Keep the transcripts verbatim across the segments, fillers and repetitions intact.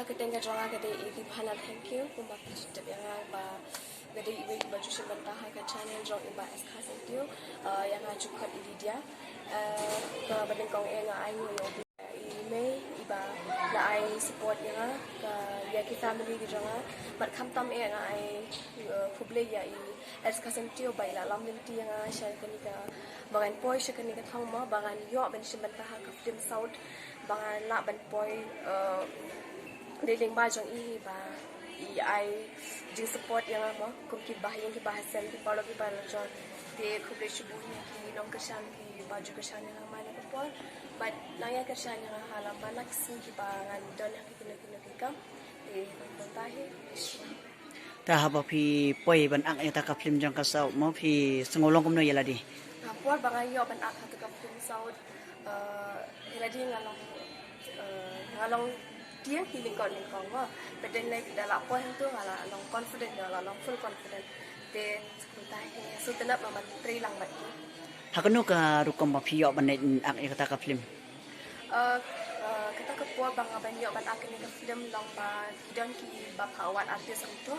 Ka kyrteng ka jong nga ka dei i Ribhana Thangkhiew, kumba phi ju tip ïa nga ba nga dei iwei iba ju shim bynta ha ka channel jong i Bah S Kharsyntiew, eh, ïa nga ju khot i Lydia. Eh, kaba nyngkong eh nga ai nguh ïa u Blei, i mei iba la ai support ïa nga, ka, ïa ki family ki jong nga. Bad khamtam eh nga ai, eh, khublei ïa i S Kharsyntiew ba i la lam lynti ïa nga sha kane ka, ba ngan poi sha kane ka thong mo, ba ngan ïoh ban shim bynta ha ka film South, ba ngan lah ban poi, eh, dei lyngba jong i hi ba i ai jingsupport ïa nga mo, kum ki bahaïing ki bahasem, ki paralok ki parajor. Te khublei shibun ïa ki nongkyrshan kiba ju kyrshan ïa nga man la ka por. Bad nang ïa kyrshan ïa nga ha la man la ka sngi kiba ngan don ha kino kino ki kam. Te kumta hi. Ta haba phi poi ban act ïa kata ka film jong ka South mo, phi sngew long kumno ïa lade? Ha por ba nga ïoh ban act ha kata ka film South, eh, ïa lade nga long, eh, nga long tieng hi nyngkong nyngkong mo. But then, like, da la poi hangto nga la long confident, nga la long full confident. Te kumta hi, sngewtynnat ba ngan trei lang bad ki. Ha kano ka rukom ba phi ïoh ban act ïa kata ka film? Eh, eh, kata ka por ba nga ban ïoh ban act ïa kane ka film long ba ki don kiba phah award artist hangto.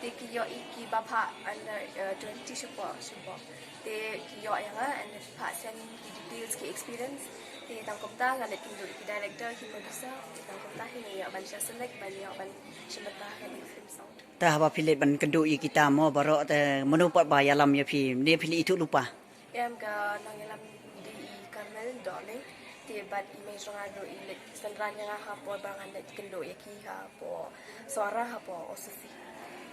Te ki ïohi kiba phah under, eh, twenty shapoh, shapoh. Te ki ïoh ïa nga and ki phah send ki details, ki experience. Te tang kumta nga leit kynduh ki director, ki producer. Te tang kumta hi nga ïoh ban shah select, ban ïoh ban shim bynta ha kane ka film South. Ta haba phi leit ban kynduh ïa kita mo baroh, te mano pat ba ïalam ïa phi, ne phi leit ithuh lypa? Em, ka nongïalam dei i Carmel Dohling. Te bad i mei jong nga ruh i leit synran ïa nga ha por ba ngan leit kynduh ïa ki hapoh Sohra, hapoh O C C.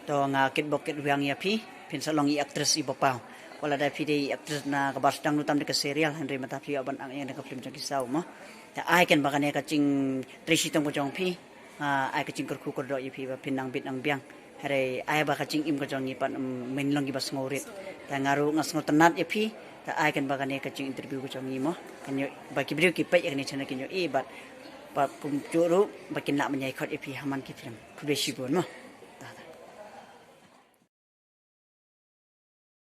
To nga kitbok kitrwiang ïa phi, phin sa long i actress iba paw. Wat lada phi dei i actress na kaba sdang ruh tam da ka serial, hynrei mynta phi ïoh ban act ïa kane ka film jong ki South mo. Te ai keiñ ba kane ka jingtrei shitom ka jong phi, ah, ai ka jingkyrkhu kyrdoh ïa phi ba phin nang bit nang biang. Hynrei ai ba ka jingim ka jong ngi pat, mm, men long kiba sngewrit. Te nga ruh nga sngewtynnat ïa phi. Te ai keiñ ba kane ka jinginterview ka jong ngi mo, kan ïoh ba ki briew ki peit ïa kane channel kin ïohi bad ba kumjuh ruh ba kin lah ban ïai khot ïa phi ha man ki film. Khublei shibun mo.